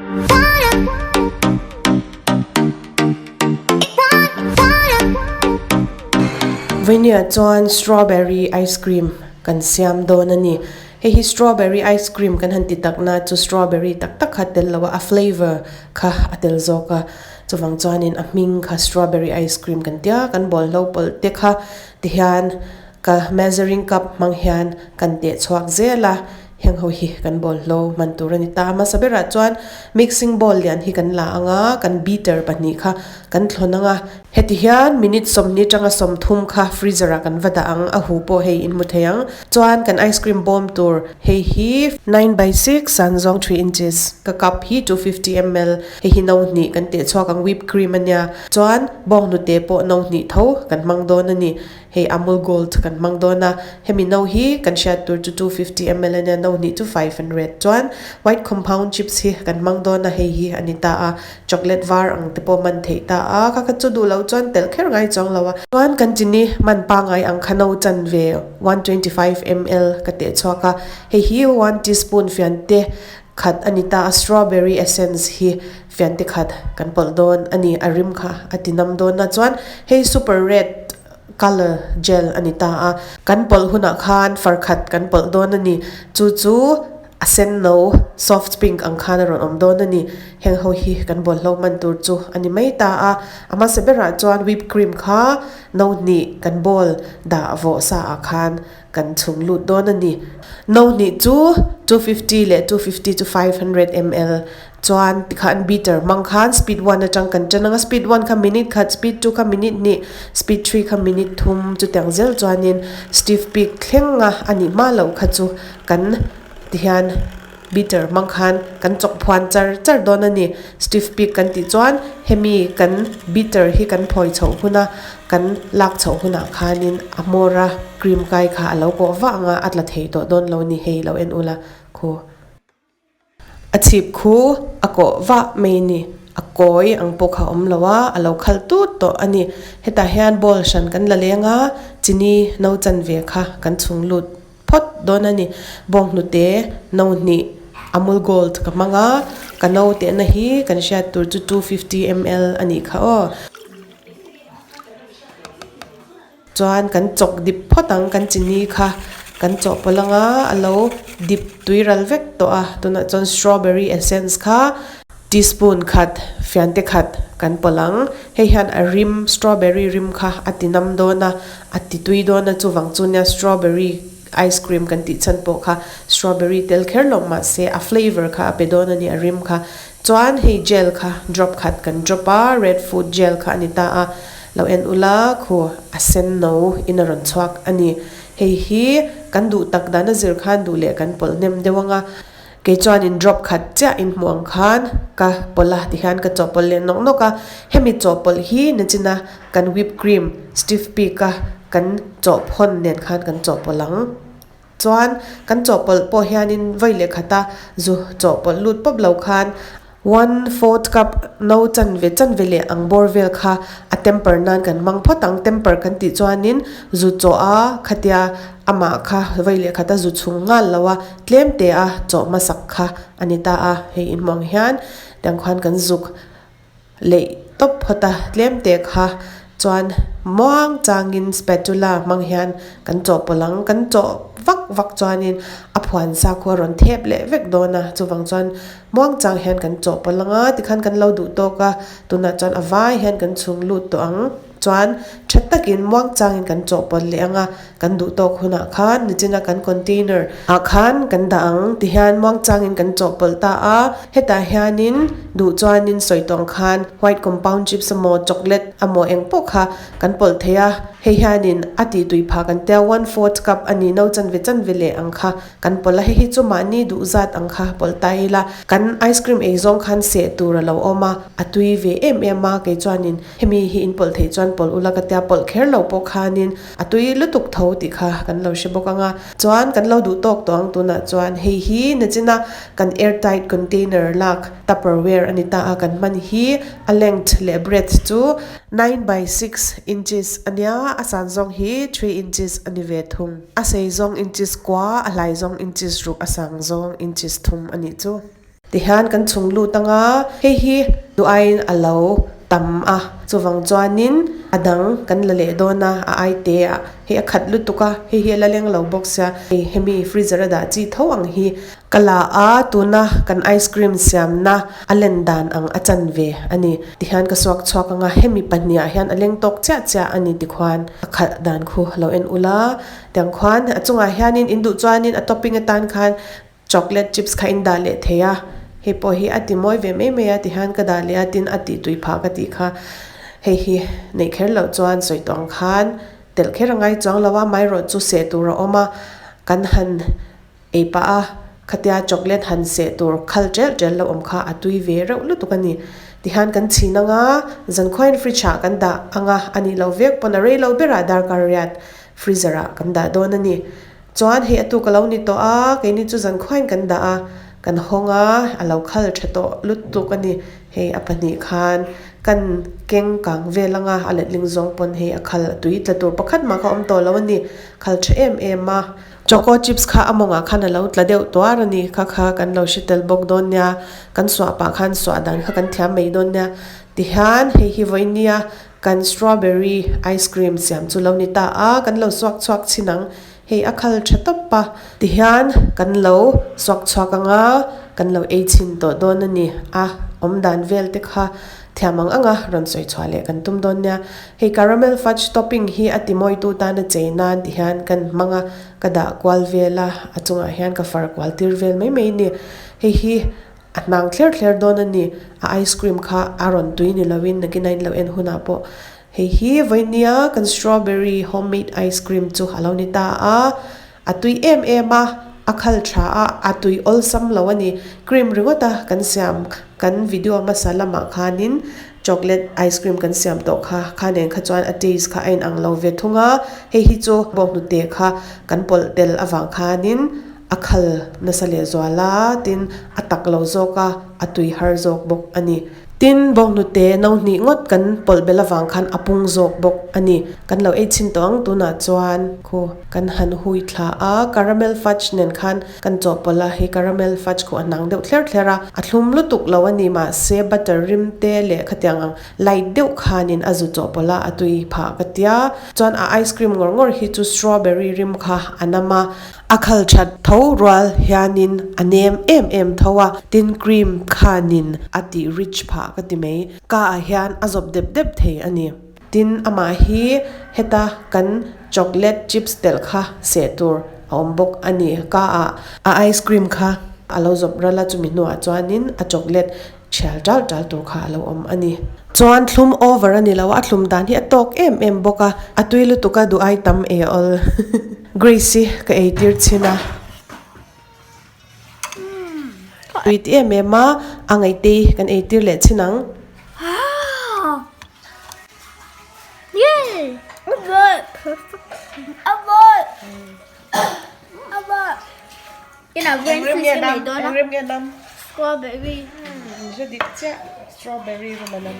Vainia chuan strawberry ice cream kan siam dawn a ni. Hei hi strawberry ice cream kan han ti takna chu strawberry tak tak kha tel lo a, a flavour kha a tel zawk a. Chuvang chuanin a hming kha strawberry ice cream kan tia, kan bawlhlo pawlh te kha tihian ka measuring cup hmang hian kan teh chhuak zel a. Heng ho hi kan bawlhlo hman tur a ni ta. A hmasa berah chuan mixing bowl lian hi kan la ang a, kan beater pahnih kha kan thlawn ang a. Heti hian minute sawmhnih atanga 30 kha freezer ah kan va dah ang, a hu pawh hei in hmu thei ang. Chuan kan ice cream bawm tur hei hi nine by six san zawng three inches ka cup hi 250 ml hei hi no hnih kan teh chhuak ang whip cream a nia. Chuan bawnghnute pawh no hnih tho kan hmang dawn a ni. Hei Amul Gold kan hmang dawn a, hemi no hi kan hriat tur chu 250 ml a nia, no hnih chu 500. Chuan white compound chips hi kan hmang dawn a, hei hi a ni ta a, chocolate var ang te pawh man theih ta a, kha kha chu duh loh chuan telh kher ngai chuang lo a. Chuan kan chini man pangai ang kha no chan ve 125 ml ka teh chhuak a, hei hi one teaspoon fian te khat a ni ta a, strawberry essence hi fian te khat kan pawlh dawn a ni, a rim kha a ti nam dawn a, chuan hei super red colour gel a ni ta a, kan pawlh hunah khan far khat kan pawlh dawn a ni, chu chu a sen no soft pink ang khan a rawn awm dawn a ni, heng ho hi kan bawlhlo hman tur chu a ni mai ta a, a hmasa berah chuan whip cream kha no hnih kan bowl dah vawh sa ah khan kan chhung lut dawn a ni. No hnih chu 250 leh 250 chu 500 ml Chuan tikhan beater hmang khan speed one atang kan tan anga speed one kha minute khat speed two kha minute hnih speed three kha minute thum chutiang zel chuanin stiff peak thleng a anih hma loh kha chu kan tihian beater hmang khan kan chawk phuan char char dawn a ni. Stiff peak kan tih chuan hemi kan beater hi kan phawi chhoh huna kan lak chhoh hunah khanin a hmawra cream kai kha a lo kawh vah anga a tla thei tawh dawn lo a ni hei lo en ula khu. A chhip khu a kawh vah mai a ni. A kawi ang pawh kha a awm lo a, a lo khal tut tawh a ni. Hetah hian bowl hran kan la leng a, chini no chanve kha kan chhung lut phawt dawn a ni. Bawnghnute no hnih Amul Gold ka hmang a, ka no tehna hi kan hriat tur chu 250 ml a nih kha aw. Chuan kan chawk dip phawt ang kan chini kha kan chawhpawlh anga a lo dip tui ral vek tawh a tunah chuan strawberry essence kha teaspoon khat fiante khat kan pawlh ang hei hian a rim strawberry rim kha a ti nam dawn a a ti tui dawn a chuvang chu nia strawberry ice cream kan tih chhan pawh kha strawberry tel kher lo mahse a flavour kha a pe dawn a ni a rim kha chuan hei gel kha drop khat kan drop a red food gel kha a ni ta a. Lo en ula khu a sen no in a rawn chhuak a ni. Hei hi kan duh tak dan a zir khan duh leh kan pawlh hnem deuh ang a. Kei chuanin drop khat chiah in hmuh ang khan ka pawlh a tihian ka chawhpawlh leh nawk nawk a. Hemi chawhpawlh hi nachina kan whip cream stiff peak a kan chawhphawn nen khan kan chawhpawlh ang. Chuan kan chawhpawlh pawh hianin vawi leh khata zu chawhpawlh lut pawp lo khan one fourth cup no chanve chanve leh ang bawr vel kha a temper nan kan hmang phawt ang. Temper kan tih chuanin zu chawh a khatia amah kha vawi leh khata zu chhung nghal lo a tlem te a chawh hmasak kha a ni ta a. Hei inhmuh ang hian tiang khan kan zuk Leih tawp phawt a, tlem te kha chuan muang changin spatula hmang hian kan chawhpawlh ang, kan chawh vak vak chuanin a phuan sa khu a rawn thep leh vek dawn a, chuvang chuan muang chang hian kan chawhpawlh ang a, tikhan kan lo duh tawk a, tunah chuan a vai hian kan chhung lut tawh ang. Chuan tha takin muang changin kan chawhpawlh leh ang a, kan duh tawk hunah khan nichina kan container ah khan kan dah ang tihian muang changin kan chawhpawlh ta a, hetah hianin duh chuanin sawi tawng khan white compound chips emaw chocolate emaw eng pawh kha kan pawlh thei a, hei hianin a tih tui phah kan tia one fourth cup a nih no chanve chanve leh ang kha kan pawlh a, hei hi chu mahni duh zat ang kha pawlh ta ila kan ice cream ei zawng khan seh tur a lo awm a, a tui ve em em a kei chuanin. Hemi hi in pawlh theih chuan pawlh ula ka tia pawlh kher lo pawh khanin a tui lutuk tho tih kha kan lo hre bawk ang a. Chuan kan lo duh tawk tawh ang tunah chuan hei hi nachina kan air tight container lak tupperware a ni ta a kan hman hi a length leh breadth chu nine by six inches a nia a san zawng hi three inches a ni ve thung. A sei zawng inches kua a hlai zawng inches ruk a sang zawng inches thum a nih chu. Tihian kan chhung lut anga hei hi duh aiin a lo tam a, chuvang chuanin a dang kan la leh dawn a, a ai te ah hei a khat lutuk a, hei hi a la leng lo bawk sia, hei hemi freezer a dah chi tho ang hi ka la a, tuna kan ice cream siamna a len dan ang a chan ve a ni. Tihian ka suak chhuak anga hemi pahnih ah hian a leng tawk chiah chiah a ni tikhuan a khalh dan khu lo en ula, tiang khuan a chungah hianin in duh chuanin a topping atan khan Chocolate chips kha in dah leh thei a, hei pawh hi a ti mawi ve mai mai a ti hian ka dah leh a tin a tih tui phah ka tih kha hei hi neih kher loh chuan sawi tawh ang khan telh kher a ngai chuang lo a amaherawh chu seh tur a awm a kan han ei pah a khatia chocolate han seh tur khal ṭel ṭel lo awm kha a tui ve reuh lutuk a ni tihian kan chhin ang a zankhuain fridge ah kan dah ang a a nih loh vek pawn a rei lo berah darkar riat freezer ah kan dah dawn a ni. Chuan hei a tuk a lo ni tawh a, keini chu zan khuain kan dah a, kan hawng a, a lo khal tha tawh lutuk a ni. Hei a pahnih khan kan keng kang vel anga a letling zawng pawn hei a khal a tui tla tur pakhat mah kha awm tawh lo a ni, khal tha em em a. Choco chips kha a mawngah khan a lo tla deuh tuar a ni, kha kha kan lo hre tel bawk dawn nia, kan suah pah khan suah dan kha kan thiam mai dawn nia. Tihian hei hi vawinia kan strawberry ice cream siam chu lo ni ta a, kan lo suak chhuak chhin ang. Hei a khal tha tawp a, tihian kan lo suak chhuak ang a, kan lo ei chhin tawh dawn a ni. A awm dan vel te kha thiam ang ang a, rawn sawi chhuah leh kan tum dawn nia. Hei caramel fudge topping hi a timawitu tan a chei nan tihian kan hmang a, ka dah kual vel a, a chungah hian ka far kual tir vel mai mai a ni. Hei hi a hnang thler thler dawn a ni. A ice cream kha a rawn tui ni lovin nakin a inlo en hunah pawh Hei hi vawinia kan strawberry homemade ice cream chu a lo ni ta a, a tui em em a, a khal tha a, a tui awlsam lo a ni. Cream ringawt a kan siam kan video hmasa lamah khanin chocolate ice cream kan siam tawh kha, kha nen kha chuan a taste kha a inang lo ve thung a, hei hi chu bawnghnute kha kan pawlh tel avang khanin a khal nasa lehzual a, tin a tak lo zawk a, a tui har zawk bawk a ni. Tin, bawnghnute no hnih ngawt kan pawlh belh avang khan a pung zawk bawk a ni. Kan lo ei chhin tawh ang tunah chuan khu kan han hui thla a, caramel fudge nen khan kan chawhpawlh a, hei caramel fudge khu a hnang deuh thler thler a, a thlum lutuk lo a ni mahse butter rim te leh khatiang ang light deuh khanin a zu chawhpawlh a, a tui phah ka tia. Chuan a ice cream ngawr ngawr hi chu strawberry rim kha a nam a. A khal that tho rual hianin a nem em em tho a, tin cream khanin a tih rich phah ka ti mai. Ka ah hian a zawp dep dep thei a ni. Tin amah hi heta kan chocolate chips telh kha seh tur a awm bawk a ni. Ka ah a ice cream kha a lo zawp ral a, chumi hnuah chuanin a chocolate Thial tal tal tur kha a lo awm a ni. Chuan thlum over a ni lo a, a thlum dan hi a tawk em em bawk a, a tui lutuk a duh ai tam ei a awl. Grace i ka ei tir chhin a. Tui ti em em a, a ngaihte i kan ei tir leh chhin ang. Eng rim nge nam? Eng rim nge nam? Strawberry. Hre dik chiah strawberry rim a nam.